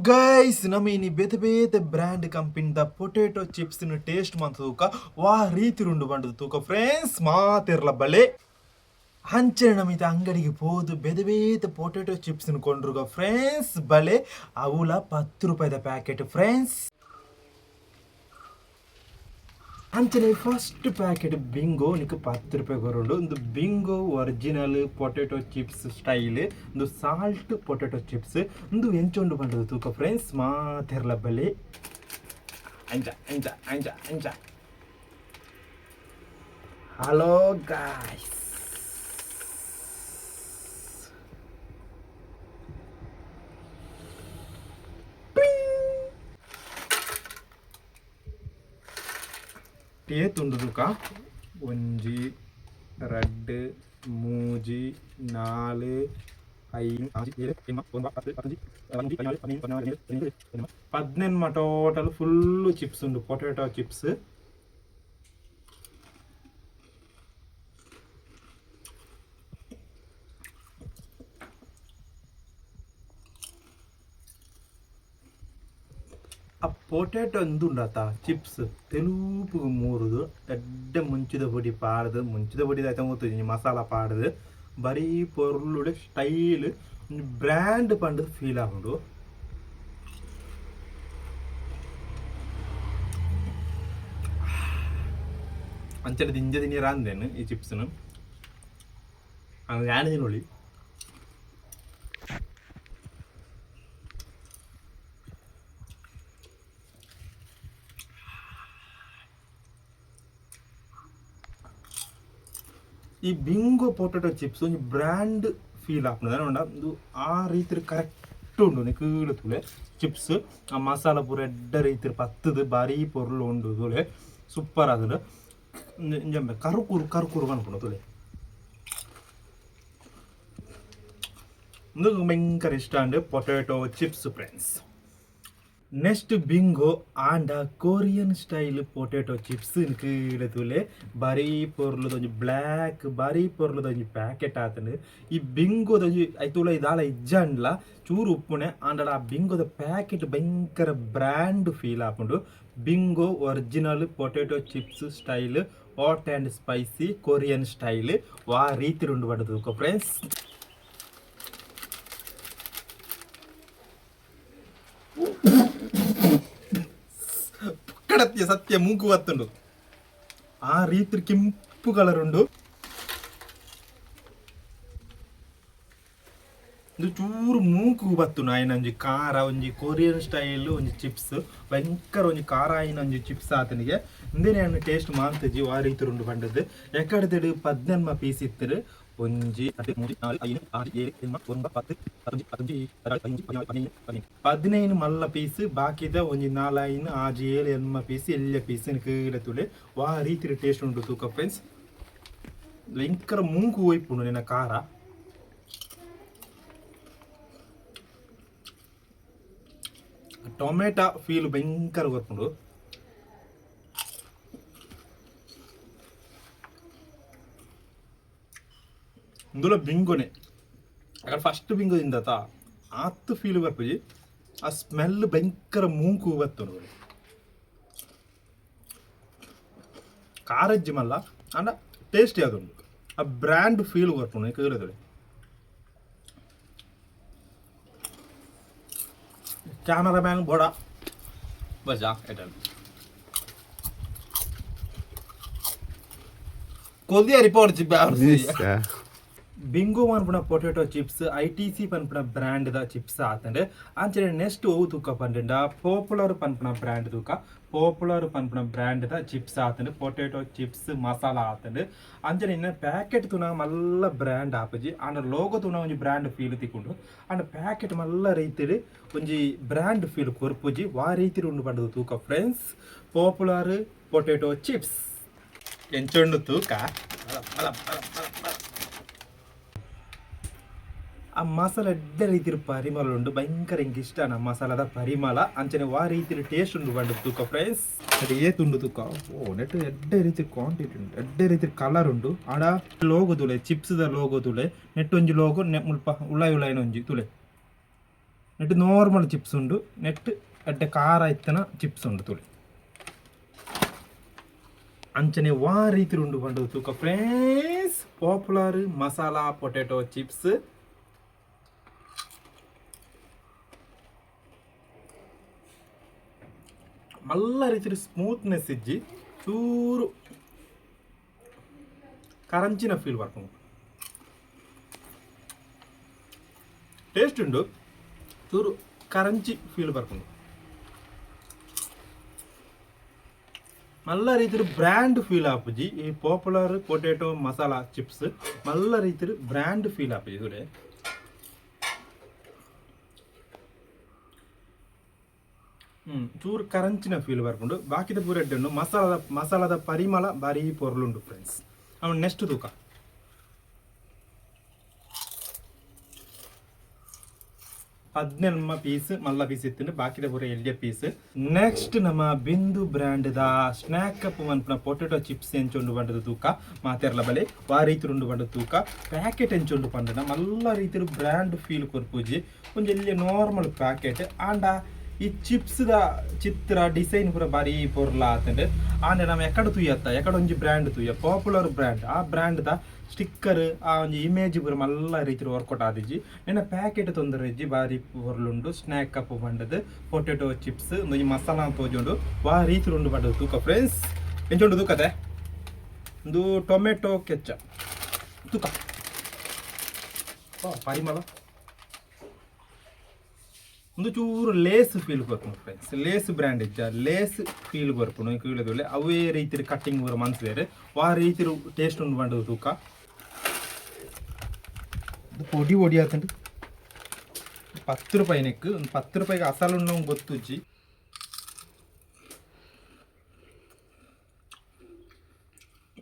Guys, ನಮ ಇನಿ ಬೇತೆ ಬೇತೆ ಬ್ರ್ಯಾಂಡ್ ಕಂಪನಿದ ಪೊಟೆಟೊ ಚಿಪ್ಸ್ ಟೇಸ್ಟ್ ಮಂತ್ ತೂಕ, ವಾ ರೀತಿ ಉಂಡು ಪಂಡದು ತೂಕ ಫ್ರೆಂಡ್ಸ್. ಮಾತೆರ್ಲ ಬಲೆ. ಅಂಚನೆ ನಮಿತ ಅಂಗಡಿಗೆ ಪೋದು ಬೇತೆ ಬೇತೆ ಪೊಟೆಟೊ ಚಿಪ್ಸ್ ಕೊಂಡ್ರುಗ ಫ್ರೆಂಡ್ಸ್, ಬಲೆ. ಅವುಲ 10 ರೂಪಾಯಿದ ಪ್ಯಾಕೆಟ್ ಫ್ರೆಂಡ್ಸ್. ಅಂಚನೆ ಫಸ್ಟ್ ಪ್ಯಾಕೆಟ್ ಬಿಂಗೋ, ನಿಕ್ 10 ರೂಪಾಯಿ ಕೊರುಂಡು. ಒಂದು bingo original potato chips style, ಒಂದು ಸಾಲ್ಟ್ ಪೊಟೆಟೊ ಚಿಪ್ಸ್. ಒಂದು ಎಂಚೊಂಡು ಪಂಡದು ತೂಕ ಫ್ರೆಂಡ್ಸ್. ಮಾತೆರ್ಲ ಬಲೆ. ಅಂಚ ಅಂಚ ಅಂಚ ಅಂಚ. ಹಲೋ ಗಾಯ್ಸ್, ಏತುಂಡು ತೂಕ? ಒಂಜಿ, ರಡ್ಡ್, ಮೂಜಿ, ನಾಲ್, ಐನ್, ಆಜಿ, ಏಳು, ಎಣ್ಮ, ಒಂಬ, 10, 15, 15, 14, 15, 16, 17, 18, 18 ಟೋಟಲ್ ಫುಲ್ ಚಿಪ್ಸ್ ಉಂಡು, ಪೊಟೆಟೊ ಚಿಪ್ಸ್. ಆ ಪೊಟೆಟೊ ಉಂದುಂಡತ ಚಿಪ್ಸ್ ತೆಲೂಪುಗು ಮೂರುದು, ಎಡ್ಡೆ ಮುಂಚಿದ ಪೊಡಿ ಪಾಡ್ದು, ಮುಂಚಿದ ಪೊಡಿ ದಾಯ್ತ ಗೊತ್ತುಜಿ, ಮಸಾಲ ಪಾಡ್ದು ಬರೀ ಪೊರ್ಲುಡೆ ಸ್ಟೈಲ್, ಒಂಜಿ ಬ್ರ್ಯಾಂಡ್ ಪಂಡುದು ಫೀಲ್ ಆಪುಂಡು. ಅಂಚನೆ ದಿಂಜ ತಿನಿಯರ ಅಂದೇನು ಈ ಚಿಪ್ಸ್ನು ಯಾನ್ ತಿನೊಳಿ. ಈ ಬಿಂಗೋ ಪೊಟೆಟೊ ಚಿಪ್ಸ್ ಒಂಜಿ ಬ್ರ್ಯಾಂಡ್ ಫೀಲ್ ಆಪುಂಡು. ದಾನೆ ಪಂಡ ಉಂದು ಆ ರೀತಿಡ್ ಕರೆಕ್ಟ್ ಉಂಡು. ನಿಕುಲು ತೂಲೆ, ಚಿಪ್ಸ್ ಆ ಮಸಾಲ ಪೂರ ಎಡ್ಡೆ ರೀತಿಡ್ ಪತ್ತುದು ಬಾರಿ ಪೊರ್ಲು ಉಂಡು. ತೂಲೆ, ಸೂಪರ್ ಆತುಂಡು. ಇಂಜಂಬೆ ಕರುಕುರು ಕರುಕುರು ಪನ್ಪುಂಡು. ತೂಲೆ, ಉಂದು ಭಯಂಕರ ಇಷ್ಟ and potato chips friends. Next Bingo ಆಂಡ ಕೊರಿಯನ್ ಸ್ಟೈಲ್ ಪೊಟೆಟೊ ಚಿಪ್ಸ್. ಕೀಳೆ ತೂಲೆ, ಬಾರಿ ಪೊರ್ಲುದ ಒಂಜಿ ಬ್ಲ್ಯಾಕ್, ಬಾರಿ ಪೊರ್ಲುದ ಒಂಜಿ ಪ್ಯಾಕೆಟ್ ಆತುಂಡು. ಈ ಬಿಂಗೋದ ಒಂಜಿ ಐತುಲ ದಾಲ ಇಜ್ಜಾಂಡ್ಲ ಚೂರು ಉಪ್ಪುನೆ ಆಂಡಲ ಆ ಬಿಂಗೋದ ಪ್ಯಾಕೆಟ್ ಭಯಂಕರ ಬ್ರ್ಯಾಂಡ್ ಫೀಲ್ ಆಪುಂಡು. Bingo original potato chips style, hot and spicy Korean style, ವಾ ರೀತಿ ಉಂಡು ಪಂಡುದು ಫ್ರೆಂಡ್ಸ್. ಪಕ್ಕಡತ್ಯ ಸತ್ಯ ಮೂಗು ಬತ್ತುಂಡು. ಆ ರೀತಿ ಕೆಂಪು ಕಲರ್ ಉಂಡು. ಇದು ಚೂರು ಮೂಕು ಬತ್ತುಂಡು. ಆಯ್ನ ಒಂಜಿ ಖಾರ, ಒಂಜಿ ಕೊರಿಯನ್ ಸ್ಟೈಲ್ ಒಂಜಿ ಚಿಪ್ಸ್, ಭಯಂಕರ ಒಂಜಿ ಖಾರ ಆಯಿನ ಒಂಜಿ ಚಿಪ್ಸ್ ಆತನಿಗೆ. ಇಂದೇನೆ ಟೇಸ್ಟ್ ಮಾಂತಜಿ, ವಾ ರೀತಿ ಉಂಡು ಪಂಡದ್ದು. ಎಕಡೆದೆಡು 18 ಪೀಸ್ ಇತ್ತರು. ಒಂಜಿ, ಎರಡು, ಮೂಜಿ, ನಾಲ್, ಐದು, ಆರು, ಏಳು, ಎಣ್ಮ, ಒಂಬ, 10, 15, 15, 16, 15, 16, 15, 15 ಮಲ್ಲ ಪೀಸ್, ಬಾಕಿದ ಒಂಜಿ ನಾಲ್, ಐನು, ಆಜಿ, ಏಳು, ಎಣ್ಮ ಪೀಸ್ ಎಲ್ಯ ಪೀಸ್. ಕೀಳೆ ತುಲೆ, ವಾ ರೀತಿ ಟೇಸ್ಟ್ ಉಂಟು ತೂಕ ಫ್ರೆಂಡ್ಸ್. ಭಯಂಕರ ಮೂಂಕು ಹೋಯ್ಪುಂಡು ನಿನ್ನ ಖಾರ. ಟೊಮೆಟೊ ಫೀಲ್ ಭಯಂಕರ ಬರ್ಪುಂಡು. ಇಂದುಲ ಬಿಂಗೋನೆ. ಅక్కడ ಫಸ್ಟ್ ಬಿಂಗೋ ತಿಂದತ ಆತ್ ಫೀಲ್ ಬರ್ಪುಜಿ. ಆ ಸ್ಮೆಲ್ ಭಯಂಕರ ಮೂಂಕು ಬತ್ತುಂಡು. ಖಾರಜ್ಜಿ ಮಲ್ಲ ಅಂಡ ಟೇಸ್ಟಿ ಆದುಂಡು. ಆ ಬ್ರ್ಯಾಂಡ್ ಫೀಲ್ ಬರ್ಪುಂಡು ಕೇಳಿದ್ರೆ. ಕ್ಯಾಮರಾಮ್ಯಾನ್ ಬೋಡ ಬಜಾ ಎಟಲ್ ಕೊದಿ ಅರಿಪೋಡ್ಚಿ. ಬಿಂಗೋ ಪನ್ಪುನ ಪೊಟೆಟೊ ಚಿಪ್ಸ್ ಐಟಿಸಿ ಪನ್ಪುನ ಬ್ರ್ಯಾಂಡ್ ದ ಚಿಪ್ಸ್ ಆತಂಡ್. ಅಂಚನೆ ನೆಕ್ಸ್ಟ್ ಒವು ತೂಕ ಪಂಡಂಡ ಪಾಪ್ಯುಲರ್ ಪನ್ಪುನ ಬ್ರ್ಯಾಂಡ್ ತೂಕ. ಪಾಪ್ಯುಲರ್ ಪನ್ಪುನ ಬ್ರ್ಯಾಂಡ್ ದ ಚಿಪ್ಸ್ ಆತಂಡ್, ಪೊಟೆಟೊ ಚಿಪ್ಸ್ ಮಸಾಲ ಆತಂಡ್. ಅಂಚನೆ ಇನ್ನ ಪ್ಯಾಕೆಟ್ ತೂನ ಮಲ್ಲ ಬ್ರ್ಯಾಂಡ್ ಆಪುಜಿ. ಆಂಡ ಲೋಗೋ ತೂನ ಒಂಜಿ ಬ್ರ್ಯಾಂಡ್ ಫೀಲ್ ತಿಕ್ಕುಂಡು. ಆಂಡ ಪ್ಯಾಕೆಟ್ ಮಲ್ಲ ರೀತಿಡ್ ಒಂಜಿ ಬ್ರ್ಯಾಂಡ್ ಫೀಲ್ ಕೊರ್ಪುಜಿ. ವಾ ರೀತಿಡ್ ಉಂಡು ಪಂಡದು ತೂಕ ಫ್ರೆಂಡ್ಸ್. ಪಾಪ್ಯುಲರ್ ಪೊಟೆಟೊ ಚಿಪ್ಸ್ ಎಂಚೊಂಡು ತೂಕ. ಆ ಮಸಾಲ ಎಡ್ಡೆ ರೀತಿಯ ಪರಿಮಳ ಉಂಡು. ಭಯಂಕರ ಎಂಕ್ ಇಷ್ಟ ನಮ್ಮ ಮಸಾಲದ ಪರಿಮಳ. ಅಂಚನೆ ವಾ ರೀತಿಯ ಟೇಸ್ಟ್ ಉಂಡು ಪಂಡ ತೂಕ ಫ್ರೆಂಡ್ಸ್. ಅದು ಏತುಂಡು ತೂಕ. ಓ, ನೆಟ್ ಎಡ್ಡೆ ರೀತಿ ಕ್ವಾಂಟಿಟಿ ಉಂಡು, ಎಡ್ಡೆ ರೀತಿ ಕಲರ್ ಉಂಡು. ಆಡ ಲೋಗೋ ತೂಲೆ, ಚಿಪ್ಸ್ ದ ಲೋಗೋ ತೂಲೆ. ನೆಟ್ ಒಂಜಿ ಲೋಗೋ, ಮುಲ್ಪ ಉಳಾಯಿ ಉಳಾಯಿನ ಒಂಜಿ ತೂಲೆ. ನೆಟ್ ನಾರ್ಮಲ್ ಚಿಪ್ಸ್ ಉಂಡು. ನೆಟ್ ಎಡ್ಡೆ ಖಾರ ಇತ್ತನ ಚಿಪ್ಸ್ ಉಂಡು ತುಳಿ. ಅಂಚನೆ ವಾ ರೀತಿ ಉಂಡು ಪಂಡ ತೂಕ friends, popular masala potato chips. ಮಲ್ಲ ರೀತಿ ಸ್ಮೂತ್ನೆಸ್ ಇಜ್ಜಿ, ಚೂರು ಕರಂಚಿನ ಫೀಲ್ ಬರ್ಪುಂಡು. ಟೇಸ್ಟ್ ಉಂಡು, ಚೂರು ಕರಂಚಿ ಫೀಲ್ ಬರ್ಪುಂಡು. ಮಲ್ಲ ರೀತಿಡ್ ಬ್ರ್ಯಾಂಡ್ ಫೀಲ್ ಆಪುಜಿ ಈ ಪಾಪ್ಯುಲರ್ ಪೊಟೆಟೊ ಮಸಾಲಾ ಚಿಪ್ಸ್. ಮಲ್ಲ ರೀತಿಡ್ ಬ್ರ್ಯಾಂಡ್ ಫೀಲ್ ಆಪುಜಿ ತೂಲೆ. ಚೂರು ಕರಂಚಿನ ಫೀಲ್ ಬರ್ಪುಂಡು. ಬಾಕಿದ ಪೂರ ಎಡ್ಡೆ ಉಂಡು. ಮಸಾಲದ ಮಸಾಲದ ಪರಿಮಳ ಬಾರಿ ಪೊರ್ಲುಂಡು ಫ್ರೆಂಡ್ಸ್. ಅವನು ನೆಕ್ಸ್ಟ್ ತೂಕ. 18 ಪೀಸ್ ಮಲ್ಲ ಪೀಸ್ ಇತ್ತು, ಬಾಕಿದ ಪೂರ ಎಲ್ಯ ಪೀಸ್. ನೆಕ್ಸ್ಟ್ ನಮ್ಮ ಬಿಂದು ಬ್ರ್ಯಾಂಡ್ ದ ಸ್ನ್ಯಾಕ್ ಕಪ್ ಮನ್ಪುನ ಪೊಟೆಟೊ ಚಿಪ್ಸ್ ಎಂಚುಂಡು ಪಂಡದ ತೂಕ ಮಾತೆರ್ಲ ಬಲೆ. ವಾ ರೀತಿ ಉಂಡು ಪಂಡ ತೂಕ. ಪ್ಯಾಕೆಟ್ ಎಂಚುಂಡು ಪಂಡನ ಮಲ್ಲ ರೀತಿಡ್ ಬ್ರ್ಯಾಂಡ್ ಫೀಲ್ ಕೊರ್ಪುಜಿ, ಒಂಜಿ ಎಲ್ಯ ನಾರ್ಮಲ್ ಪ್ಯಾಕೆಟ್. ಆಂಡ ಈ ಚಿಪ್ಸ್ ದ ಚಿತ್ರ ಡಿಸೈನ್ ಪೂರ ಬಾರಿ ಪೊರ್ಲ ಆತುಂಡು. ಆಂಡ ನಮ ಎಕಡೆ ತೂಯತ್ತ, ಎಕಡೆ ಒಂಜಿ ಬ್ರ್ಯಾಂಡ್ ತೂಯ, ಪಾಪ್ಯುಲರ್ ಬ್ರ್ಯಾಂಡ್, ಆ ಬ್ರ್ಯಾಂಡ್ ದ ಸ್ಟಿಕ್ಕರ್ ಆ ಒಂಜಿ ಇಮೇಜ್ ಪೂರ ಮಲ್ಲ ರೀತಿಡ್ ವರ್ಕೌಟ್ ಆದಿಜ್ಜಿ. ನೆನ್ನ ಪ್ಯಾಕೆಟ್ ತೊಂದರೆ ಇಜ್ಜಿ, ಬಾರಿ ಪೊರ್ಲುಂಡು. ಸ್ನ್ಯಾಕ್ ಕಪ್ ಪಂಡದ್ ಪೊಟೆಟೊ ಚಿಪ್ಸ್ ಒಂಜಿ ಮಸಾಲ ತೋಜುಂಡು. ವಾ ರೀತಿ ಉಂಡು ಪಂಡದ್ ತೂಕ ಫ್ರೆಂಡ್ಸ್. ಎಂಚ ಉಂಡು ತೂಕತೆ. ಉಂದು ಟೊಮೆಟೊ ಕೆಚ್ಚಪ್ ತೂಕ. ಪರಿಮಳ ಒಂದು ಚೂರು ಲೇಸ್ ಫೀಲ್ ಕೊರ್ಪುಂಡು ಫ್ರೆಂಡ್ಸ್. ಲೇಸ್ ಬ್ರ್ಯಾಂಡ್ ಇಜ್ಜ, ಲೇಸ್ ಫೀಲ್ ಕೊರ್ಪುಂಡು. ಕೀಳದೊಳ್ಳೆ ಅವೇ ರೀತಿಯ ಕಟ್ಟಿಂಗ್ ಪೂರ ಮನ್ಸೇರ್. ವಾ ರೀತಿ ಟೇಸ್ಟ್ ಉಂಡು ಪಂಡದು ತೂಕ. ಇದು ಪೊಡಿ ಪೊಡಿ ಆತುಂಡು. 10 ರೂಪಾಯಿ ನೆಕ್. ಒಂದು 10 ರೂಪಾಯಿಗೆ ಅಸಲು ಉಂಡು ಗೊತ್ತುಜ್ಜಿ.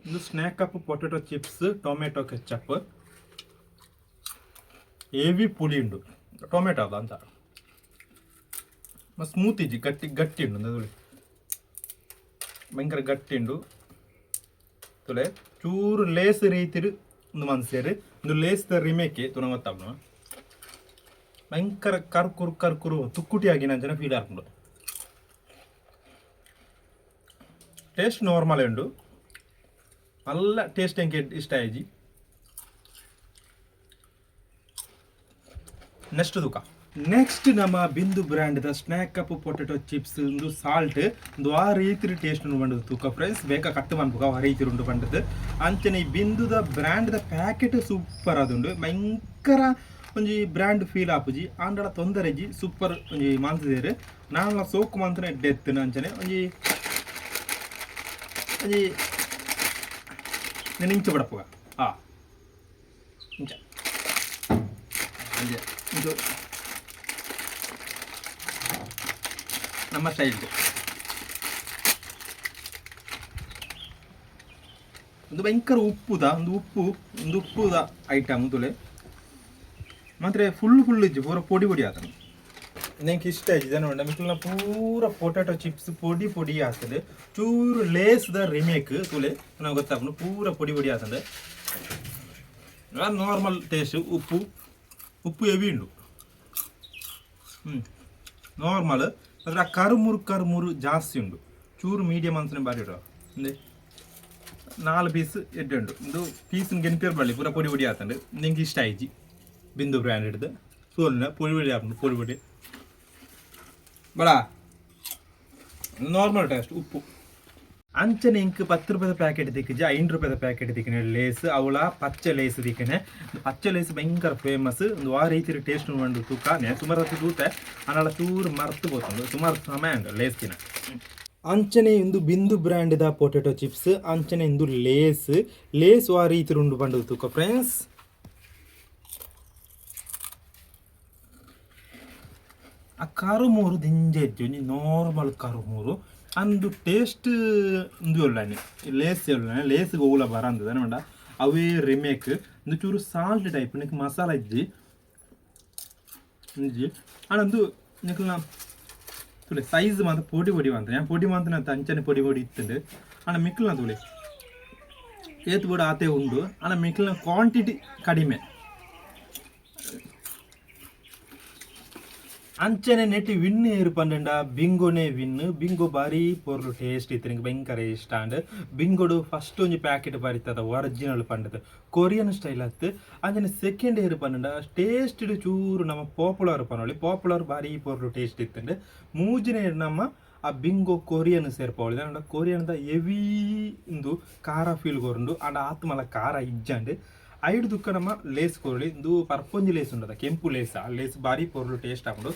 ಇದು snack cup potato chips tomato ketchup. Heavy ಪುಳಿ ಉಂಡು ಟೊಮೆಟೊ ಅದ ಅಂತ. ಸ್ಮೂತ್ ಇಜ್ಜಿ, ಗಟ್ಟಿ ಗಟ್ಟಿ ಉಂಡು. ತುಳಿ ಭಯಂಕರ ಗಟ್ಟಿ ಉಂಡು ತುಲೆ. ಚೂರು ಲೇಸ್ ರೀತಿಡ್ ಒಂದು ಮನ್ಸೇರ್. ಒಂದು ಲೇಸ್ ದ ರಿಮೇಕೆ ತುನ ಗೊತ್ತಾಪುಂಡು. ಭಯಂಕರ ಕರ್ಕುರು ಕರ್ಕುರು ತುಕ್ಕುಟಿ ಆಗಿನ ಅಂಚನೆ ಫೀಲ್ ಆಪುಂಡು. ಟೇಸ್ಟ್ ನಾರ್ಮಲ್ ಉಂಡು, ಮಲ್ಲ ಟೇಸ್ಟ್ ಎಂಕೆ ಇಷ್ಟ ಆಯಿಜಿ. ನೆಕ್ಸ್ಟ್ ತೂಕ. ನೆಕ್ಸ್ಟ್ ನಮ್ಮ ಬಿಂದು ಬ್ರ್ಯಾಂಡ್ ದ ಸ್ನ್ಯಾಕ್ ಕಪ್ ಪೊಟೆಟೊ ಚಿಪ್ಸ್. ಉಂದು ಸಾಲ್ಟ್. ಉಂದು ಆ ರೀತಿ ಟೇಸ್ಟ್ ಉಂಡು ಪಂಡದು ತೂಕ ಫ್ರೆಂಡ್ಸ್. ಬೇಕ ಕಟ್ ಮನ್ಪುಗ, ಆ ರೀತಿ ಉಂಡು ಪಂಡದು. ಅಂಚನೆ ಈ ಬಿಂದುದ ಬ್ರ್ಯಾಂಡ್ ದ ಪ್ಯಾಕೆಟ್ ಸೂಪರ್ ಆದುಂಡು. ಭಯಂಕರ ಒಂಜಿ ಬ್ರ್ಯಾಂಡ್ ಫೀಲ್ ಆಪುಜಿ, ಆಂಡಲ ತೊಂದರೆ ಇಜ್ಜಿ. ಸೂಪರ್ ಒಂಜಿ ಮಾನ್ತದೇರು. ನಾನ್ಲ ಸೋಕು ಮಾಂತನ ಎಡ್ಡೆ ಎತ್ತುನ. ಅಂಚನೆ ಒಂಜಿ ಒಂಜಿ నేను ಇಂಚ ಬಡಪುಗ. ಆ ಇಂಚ ಒಂಜಿ ಇದು ನಮ್ಮ ಸ್ಟೈಲ್. ಒಂದು ಭಯಂಕರ ಉಪ್ಪುದ ಒಂದು ಉಪ್ಪು, ಒಂದು ಉಪ್ಪುದ ಐಟಮ್ ತುಲೆ. ಮಾತ್ರ ಫುಲ್ ಫುಲ್ ಇಜ್ಜಿ, ಪೂರ ಪೊಡಿ ಪೊಡಿ ಆತನ. ನಂಗೆ ಇಷ್ಟ ಆಯ್ತು ಇದನ್ನು. ಮಿಕ್ಲಿನ ಪೂರ ಪೊಟ್ಯಾಟೊ ಚಿಪ್ಸ್ ಪೊಡಿ ಪೊಡಿ ಆತದೆ. ಚೂರು ಲೇಸ್ the remake ತುಲೆ ನಂಗೆ ಗೊತ್ತಾಪುಂಡು. ಪೂರ ಪೊಡಿ ಪೊಡಿ ಆತಂದೆ. Normal taste. ಉಪ್ಪು ಉಪ್ಪು ಹೆವಿ ಉಂಡು. ನಾರ್ಮಲ್. ಆದರೆ ಆ ಕರುಮುರು ಕರುಮುರು ಜಾಸ್ತಿ ಉಂಡು. ಚೂರು ಮೀಡಿಯಮ್ ಅನ್ಸನೆ ಬಾರಿ ಉಂಡು. ಅಂದೆ 4 ಪೀಸ್ ಎಡ್ಡೆ ಉಂಡು. ಒಂದು ಪೀಸ್ ಗೆನ್ಪಿಯರ್ ಬಳ್ಳಿ ಪೂರ ಪೊಡಿ ಪೊಡಿ ಆತಂಡು. ನಿಂಗೆ ಇಷ್ಟ ಆಯ್ಜಿ ಬಿಂದು ಬ್ರ್ಯಾಂಡ್ ಹಿಡ್ದು ಸೋಲಿನ ಪೊಡಿ ಪೊಡಿ ಆಪುಂಡು, ಪೊಡಿ ಪೊಡಿ ಬಡ. ನಾರ್ಮಲ್ ಟೇಸ್ಟ್, ಉಪ್ಪು. ಅಂಚನೆ ಇಂಕ್ 10 ರೂಪಾಯಿದ ಪ್ಯಾಕೆಟ್ ತಿಕ್ಕಿಜಿ, 5 ರೂಪಾಯಿದ ಪ್ಯಾಕೆಟ್ ತಿಕ್ಕನೆ ಲೇಸ್. ಅವಳ ಪಚ್ಚೆ ಲೇಸ್ ತಿಕ್ಕನೆ. ಪಚ್ಚೆ ಲೇಸ್ ಭಯಂಕರ ಫೇಮಸ್. ಒಂದು ಆ ರೀತಿ ಟೇಸ್ಟ್ ಉಂಡು ತೂಕ. ನೆ ಸುಮಾರು ಹೊತ್ತು ತೂತೆ ಅನಳ ಚೂರು ಮರ್ತು ಪೋತುಂಡು. ಸುಮಾರು ಸಮಯ ಉಂಡು ಲೇಸ್ ತಿನ. ಅಂಚನೆ ಇಂದು ಬಿಂದು ಬ್ರ್ಯಾಂಡ್ ದ ಪೊಟೆಟೊ ಚಿಪ್ಸ್. ಅಂಚನೆ ಇಂದು ಲೇಸ್. ಲೇಸ್ ಆ ರೀತಿ ಉಂಡು ಪಂಡು ತೂಕ ಫ್ರೆಂಡ್ಸ್. ಆ ಕರುಮೂರು ದಿಂಜ ಇಜ್ಜಿ, ಒಂಜಿ ನಾರ್ಮಲ್ ಕರುಮೂರು. ಅಂದು ಟೇಸ್ಟ್ ಉಂದು ಉಳ್ಳಾನೆ ಲೇಸ್ ಉಳ್ಳಾನೆ. ಲೇಸ್ ಓಲ ಬರಂದು ದಾನೆ ಪಂಡ ಅವೇ ರಿಮೇಕ್. ಇಂದು ಚೂರು ಸಾಲ್ಟ್ ಟೈಪ್. ನೆಕ್ ಮಸಾಲ ಇಜ್ಜಿ ಇಜ್ಜಿ. ಆಂಡ ಉಂದು ನಿಕಲ್ನ ತೂಲೆ, ಸೈಜ್ ಮಾತ ಪೊಡಿ ಪೊಡಿ ಮಾತ. ಯಾನ್ ಪೊಡಿ ಮಾತ ಅಂಚನೆ ಪೊಡಿ ಪೊಡಿ ಇತ್ತುಂಡು. ಆಂಡ ಮಿಕ್ಲ್ನ ತೂಲೆ, ಏತ್ ಬೋಡು ಆತೆ ಉಂಡು. ಆಂಡ ಮಿಕ್ಲ್ನ ಕ್ವಾಂಟಿಟಿ ಕಡಿಮೆ. ಅಂಚನೆ ನೆಟ್ಟ್ ವಿನ್ ಏರ್ ಪಂಡಂಡ ಬಿಂಗೋನೆ ವಿನ್. ಬಿಂಗೋ ಬಾರಿ ಪೊರ್ಲು ಟೇಸ್ಟ್ ಇತ್ತಿನ ಭಯಂಕರ ಇಷ್ಟ ಆಂಡ್. ಬಿಂಗೋಡು ಫಸ್ಟ್ ಒಂಜಿ ಪ್ಯಾಕೆಟ್ ಬರಿತದ ಒರಿಜಿನಲ್ ಪಂಡದು, ಕೊರಿಯನ್ ಸ್ಟೈಲ್ ಅತ್ತು. ಅಂಚನೆ ಸೆಕೆಂಡ್ ಏರ್ ಪಂಡಂಡ ಟೇಸ್ಟ್ ಚೂರು ನಮ್ಮ ಪಾಪ್ಯುಲರ್ ಪನೊಲಿ. ಪಾಪ್ಯುಲರ್ ಬಾರಿ ಪೊರ್ಲು ಟೇಸ್ಟ್ ಇತ್ತುಂಡು. ಮೂಜಿನೇ ನಮ್ಮ ಆ ಬಿಂಗೋ ಕೊರಿಯನ್ ಸೇರ್ಪವೊಲಿ. ದಾಯೆ ಕೊರಿಯನ್ ದ ಹೆವಿ ಇಂದು ಖಾರ ಫೀಲ್ ಕೊರುಂಡು, ಆಂಡ ಆತ್ ಮಲ್ಲ ಖಾರ ಇಜ್ಜಂಡ್. ಐಡ್ ದುಕ್ಕ ನಮ್ಮ ಲೇಸ್ ಕೊರೊಲಿ. ಇಂದು ಪರ್ಪೊಂಜಿ ಲೇಸ್ ಉಂಡದ, ಕೆಂಪು ಲೇಸ್. ಆ ಲೇಸ್ ಬಾರಿ ಪೊರ್ಲು ಟೇಸ್ಟ್ ಆಪುಂಡು.